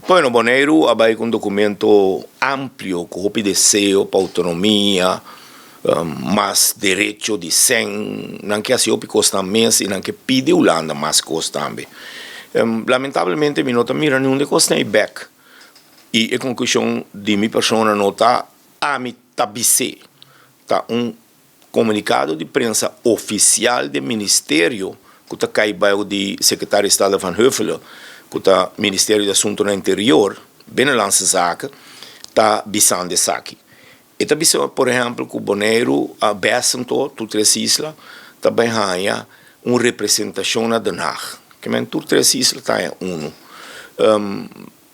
Bueno, Boneiru a bai ku un dokumento amplio ku hopi deseo pa outonomia, mas derecho di sèn. Nan ke hasi hopi kos nan mes i nan ke pidi Hulanda mas kos tambe. Lamentablemente mi no ta mira niun di e kosnan ei bèk i e konklushon di mi persona no ta ami ta bis'é, ta un Komunikado di prensa ofisial di e ministerio ku ta kai bou di Sekretario di Estado Van Huffelen, ku ta Ministerio di Asuntunan Interior, Binnenlandse Zaken, ta bisando esaki. E ta bisa por ehèmpel ku Boneiru a bèst anto tur tres isla ta bai haña un representashon na Den Haag. Ke men tur tres isla ta haña unu.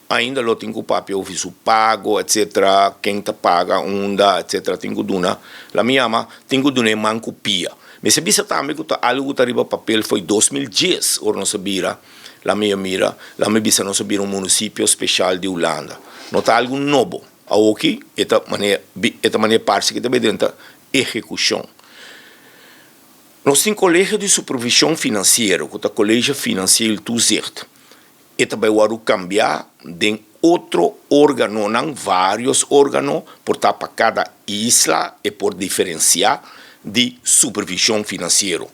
Ainda lo tin cu papia over su pago etc. Ken ta paga unda etc. Tin cu duna la mi yama tin cu duna e man cu pia. Mester bisa tambe cu ta algo cu ta riba papel fo'i 2010 ora nos a bira la mi a mira la mi bisa nos a bira un municipio special di Hulanda. No ta algo nobo. Awoki e ta manera e ta manera parse cu ta bay drenta ehecucion. Nos tin Colegio di Supervision Financiero cu ta College Financieel Toezicht. E ta bai wòrdu kambiá den otro órganonan, vários órgano, por ta pa kada isla e por diferensiá di supervishon finansiero.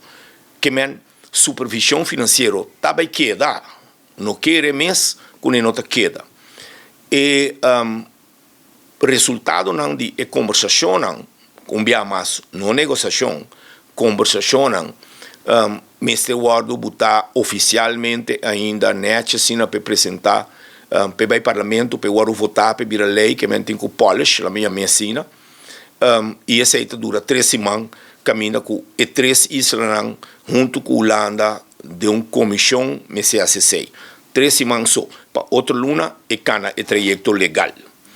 Ke men, supervishon finansiero ta bai keda, no kere mes ku ne no ta keda. E Resultadonan di e kombersashonnan, un bia mas no negosiashon, kombersashonnan, mester wòrdu butá ofisialmente ainda nèchi asina p'e presentá p'e bai parlamento p'e wòrdu votá p'e bira lei ke men tin ku polish la mi yam'é asina i esei ta dura tres siman kaminda ku e tres islanan huntu ku Hulanda den un komishon mester hasi esei. Tres siman so. Pa otro luna e kana e trayekto legal.